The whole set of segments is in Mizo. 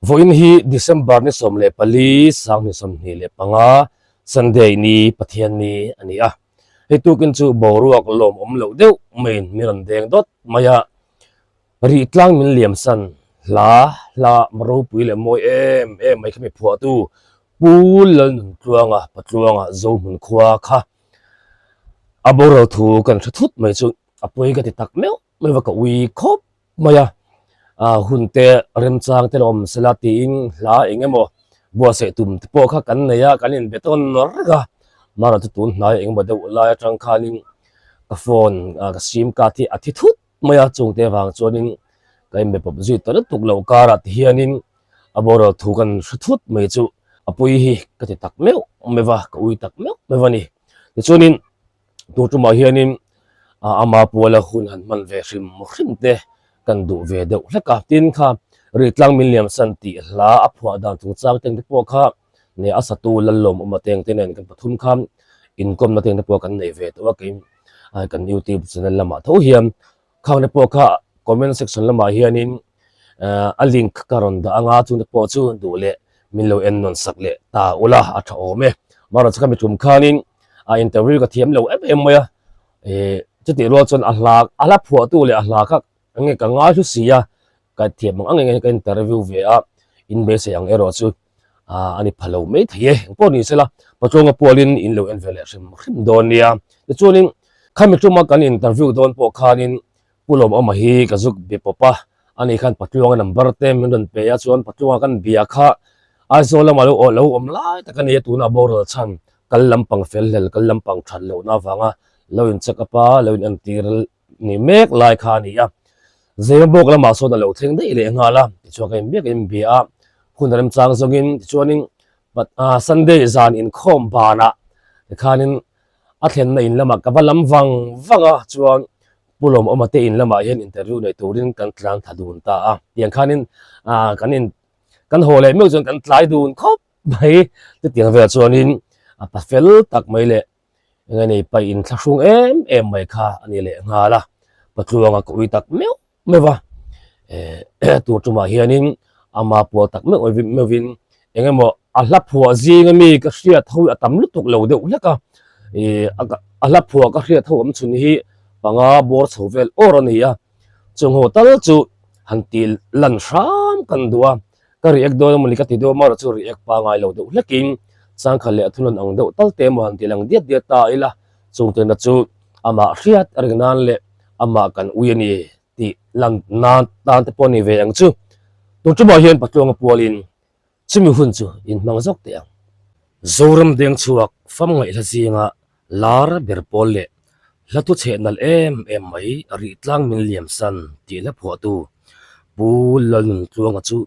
Vawiin hi December ni 14, 2025, Sunday ni Pathian ni a ni a. Hei tukin chu boruak lawmawm loh deuh maiin min rawn deng dawt mai a. Rih tlang min liam san hla hla ropui leh mawi em em mai kha mi phuahtu Pu Lalnuntluanga Patluanga Zohmun khua kha a boral thu kan hre thut mai chu a pawi ka ti tak meuh mai va ka ui khawp mai a. Hun te remchang te la awm sela tiin hla eng emaw buatsaih tum te pawh kha kan nei a, kan inbe tawn reng a. Mahrawh chu tun hnai eng emaw deuh lai atang khanin ka phone ka sim card hi a thi thut mai a, chungte avang chuanin ka inbe pawp zui ta lutuk loh karah ti hianin a boral thu kan hre thut mai chu a pui hi ka ti tak meuh meuh va, ka ui tak meuh meuh a ni. Tichuanin tur tumah hianin ama puala hun han hman ve hrim hrim te kan duh ve deuh hlek a, tin kha Rihtlang min liam san tih hla a phuah dan chungchang teng te pawh kha nge a satu Lallawm awm a teng te nen kan pathum khan inkawmna teng te pawh kan nei ve tawh a kei kan youtube channel lamah tho hian khang te pawh kha comment section lamah hianin a link ka rawn dah anga chungte pawh chu duh leh min lo en nawn sak leh ta ula a tha awm e mahrawh chu khami tum khanin a interview ka thiam lo em em mai a ih chutih rual chuan a hla a hla phuahtu leh a hla kha enge ka ngai hlu si a ka thiam ang ang enge ka interview ve a in beisei ang erawh chu a ni pha lo mai thei e engpawh ni sela patluanga pualin in lo en ve leh hrim hrim dawn nia tichuanin khami tuma kan interview dawn pawh khanin Pu Lawmawma hi ka zuk be pawp a, ani khan Patluanga number te min rawn pe a, chuan Patluanga kan bia kha Aizawl lama lo lo awm lai tak a ni a, tuna boral chhan kal lampang fel hlel kal lampang that lohna avanga lo in check up a, lo in entir ni mek lai kha a ni a. Zemabawk lamah sawn a lo thleng daih leh nghal a, tichuan ka inbiak in bia a, hun remchang zawngin tichuanin Sunday zan inkhawm banah tikhanin a thlenna in lamah ka va lam vang vang a, chuan Pu Lawmawma te in lamah hian interview nei turin kan tlang tha dun ta a, tiang khanin ah kan in kan haw leh meuh chuan kan tlai dun khawp mai, chutiang velah chuanin a pa fel tak mai leh eng nge ni paih in thlahrung em em mai kha a ni leh nghal a, Patluanga ka ui tak meuh meuh a, eh tur tumah hianin ama pual tak meuh meuhvin eng emaw a hla phuah zinga mi ka hriat ho hi a tam lutuk lo deuh hlek a, ih a hla phuah ka hriat ho awm chhun hi panga bawr chho vel awr a ni a, chung ho tal chu han ti lan hram kan duh a, ka react dawn emawni ka ti deuh a marawh chu react pangai lo deuh hlekin changkhat leh a thunawn ang deuh tal te emaw han ti lang diat diat ta ila chung tena chu amah hriat a ring nan leh amah kan ui a ni tih lan nan tan te pawh a ni ve ang chu. Tun tumah hian Patluanga pualin chumi hun chu in hmang zawk teh ang. Zoram deng chhuak fam ngaihhla zinga lar ber pawl leh hla thu chheh nalh em em mai rih tlang min liam san tih hla phuahtu Pu Lalnuntluanga chu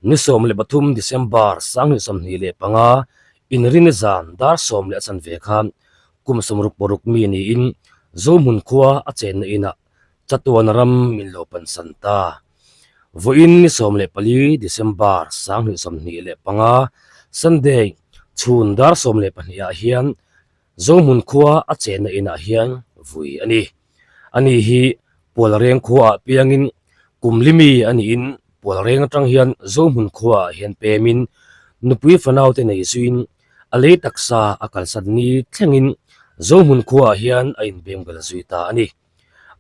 ni 13 December 2025 inrini zan dar 10 leh a chanve khan kum 66 mi niin Zohmun khua a chenna inah chatuan ram min lo pansan ta. Vawiin ni 14 December 2025 Sunday chhun dar 12 ah hian Zohmun khua a chenna inah hian vui a ni. Ani hi Pualreng khuaah piangin kum limi a niin Pualreng atang hian Zohmun khuaah hian pemin nupui fanaute nei zuiin a lei taksa a kalsan ni thlengin Zohmun khuaah hian a inbeng bel zui ta a ni.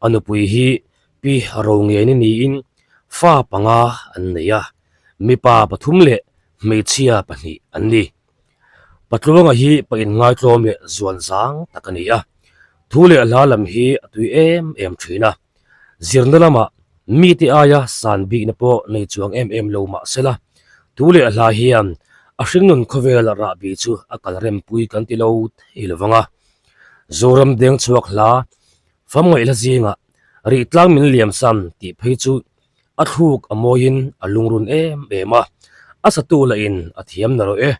A nupui hi Pi Rongeni niin fa panga an nei a, mipa pathum leh hmeichhia pahnih an ni. Patluanga hi pa inngaitlawm leh zuan zang tak a ni a, thu leh hla lam hi a tui em em thin a. Zirna lamah mite aia san bikna pawh nei chuang em em lo mah sela, thu leh hla hian a hringnun khawvel rahbi chu a kal rempui kan ti lo thei lo vang a. Zoram deng chhuak hla famngaihla zingah rih tlang min liam san tih phei chu a thluk a mawiin a lungrun em em a, a satu lahin a thiam na rawh e.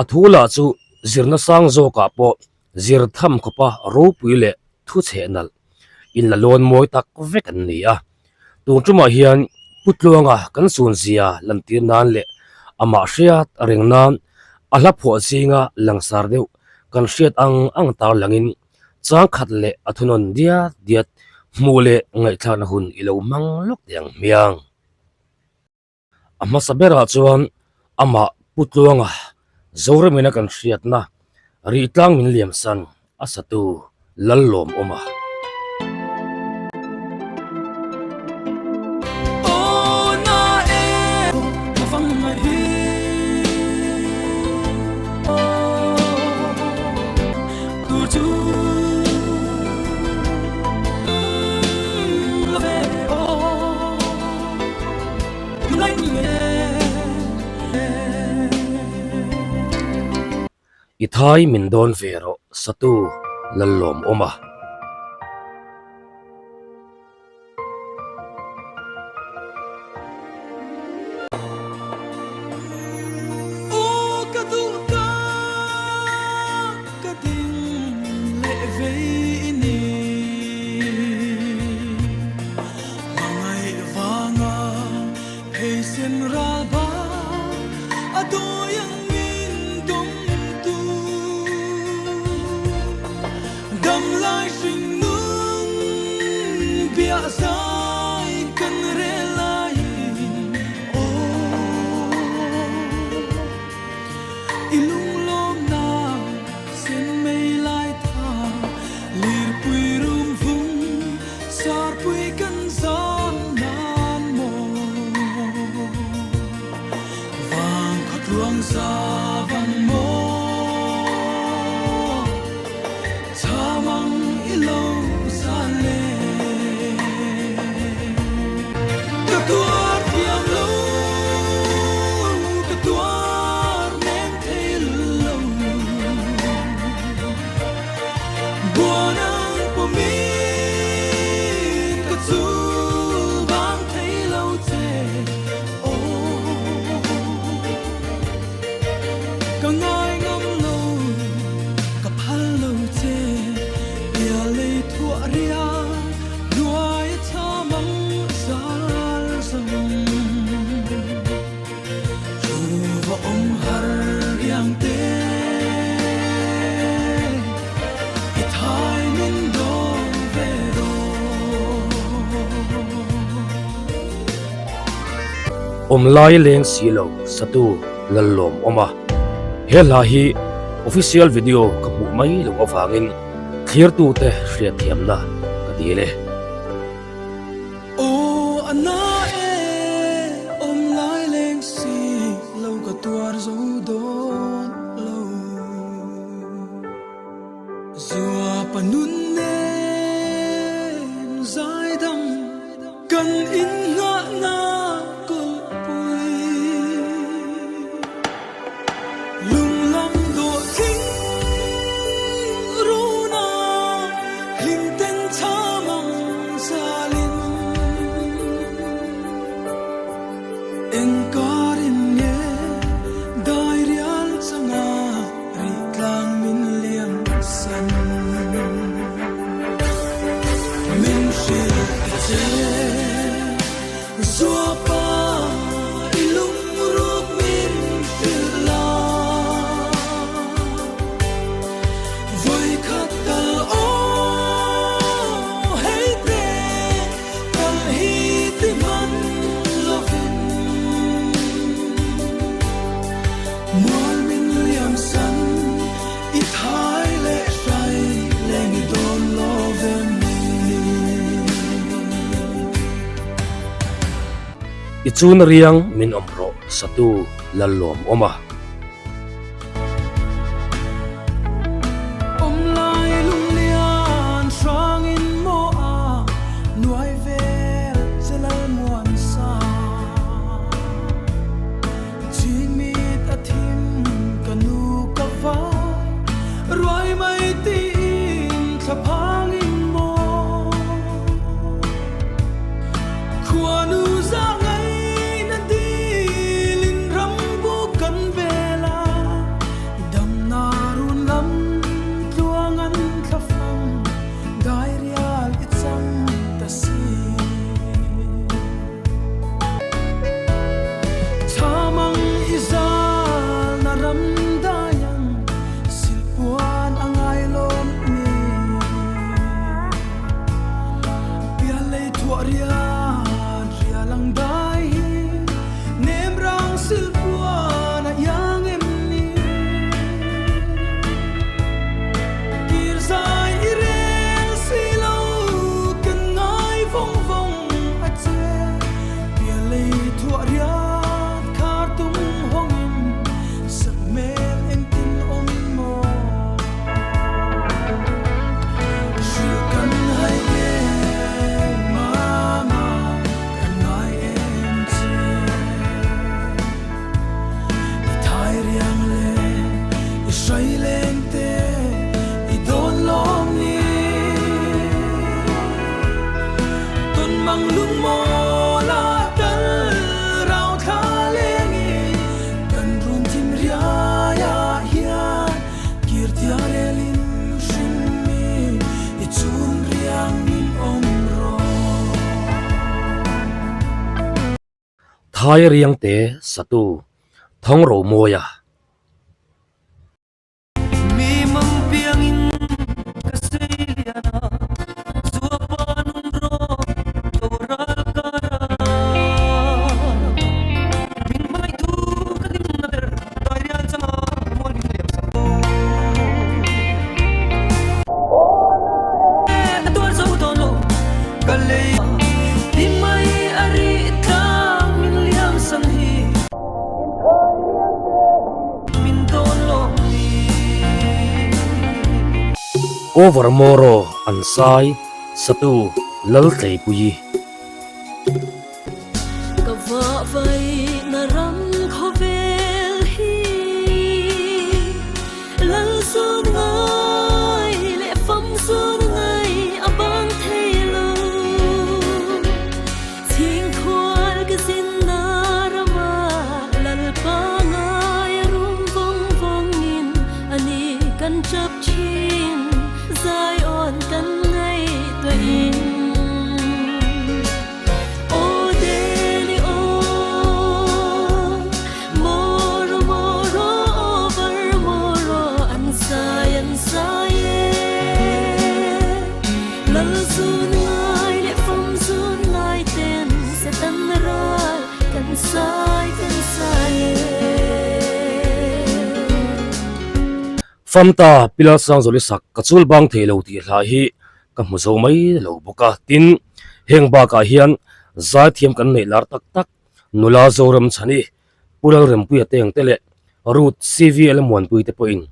A thu lah chu zirna sang zawkah pawh zir tham khawpa ropui leh thu chheh nalh inla lawn mawi tak vek an ni a. Tun tumah hian Pu Tluanga kan sun zia lantir nan leh amah hriat a reng nan a hla phuah zinga langsar deuh kan hriat ang ang tar langin changkhat leh a thunawn diat diat hmuh leh ngaihthlakna hun i lo hmang lawk teh ang hmiang. A hmasa berah chuan amah Pu Tluanga Zoremina kan hriatna Rihtlang min liamsan a satu Lallawmawma. I thai min dawn ve rawh satu Lallawmawma. Aw ka duh tak ka ding leh vei i ni. Hmangaih vanga pheisen ral bak a dawi angin dawm tu. Dam lai hring nun biah zai kan rel laiin aw i lunglawmna sen mei lai tha lirpui rum vung sarpui kan zam nan maw vang khawtluang za vang maw. Chamang i lo zan le. Ka tuar thiam lo, ka tuar nem thei lo. Buanang pawmin ka chul vang thei lo che, oh. Ka ngai ngam lo, ka phal lo che, bia lei thuah ria, hnuai a cham ang zal zong. Chu va awm har riang te, i thai min dawn ve rawh. Awm lai leng si lo satu Lallawm awm a, he hla hi official video ka hmuh mai loh avangin thlirtute hriatthiamna ka dil e. Aw a na e, awm lai leng si lo ka tuar zo dawn lo. Zuapa nun nen zaidam kan innghahna kulhpui. Lunglam dawh thing runa hlimten cham ang zalin. Engkarin nge dairial changa Rih tlang min liam san. Min hrilh ta che Zuapa i lungruk min hrilh la. Vawikhat tal aw hei te kal hi ti hman lovin. Mual min liam san i thai leh hrai leng i dawn lo vem ni. I chun riang min awm rawh satu Lallawm awm a. Awm lai lunglian hrangin maw a nuai vel che Lalmuan sa. Chingmit a thim ka nu ka vai ruai mai tiin thla phangin maw Khuanu za ngai na dilin rambu kan ve. Inthai Riangte satu Thangromawia. Mi mang piangin ka sei lian a, Zuapa nun rawh to ral kar a. Min hmangaih thu ka hlimna ber dairial changa mual min liam sak tawh. Ka tuar zo dawn lo ka lei a, ti mai a rih tlang min liam san hi. Min dawn lo ni. Over Moro an sai satu Laltleipuii. Ka vah vai na ram khawvel hi Lal zun ngai leh fam zun ngai a bang thei lo. Chhingkhual ka zinna rama Lalpa ngai a rum vawng vawngin a ni kan tap thin Zion kan ngaihtuahin. Aw Delhi aw, Moro moro over moro an sai an sai e. Lal zun ngai leh fam zun ngai ten Satan ral kan sai kan sai e. Famta Pilar Sangzawli sak ka chul bang thei lo tih hla hi ka hmu zo mai lo bawk a. Tin, heng bakah hian zaithiam kan neih lar tak tak nula Zoram Chhani, Pu Lalrempuia te ang te leh Ruth CVL Muanpui te pawhin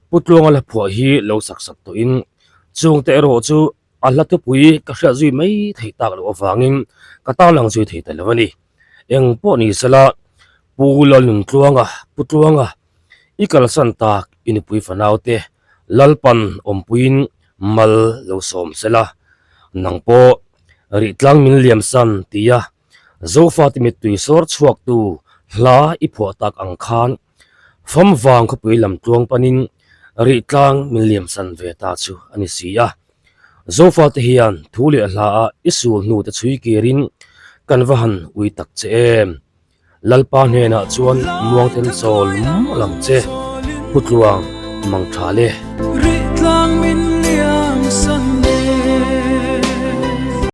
Pu Tluanga hla phuah hi lo sak sak tawhin chungte erawh chu a hla thupui ka hriat zui mai theih tak loh avangin ka tarlang zui thei ta lo a ni. Eng pawh ni sela Pu Lalnuntluanga, Pu Tluanga, i kalsan tak i nupui fanaute Lalpan awmpuiin mal lo sawm sela, nang pawh rihtlang min liamsan tia Zofate mittui sawr chhuaktu hla i phuah tak ang khan Famvang khawpui lam tluang panin rihtlang min liamsan ve ta chu a ni si a. Zofate hian thu leh hla ah i sul hnute chhui kirin kan va han ui tak che em. Lalpa hnenah chuan muangten chawl mawlh ang che, Pu Tluang mang tha le.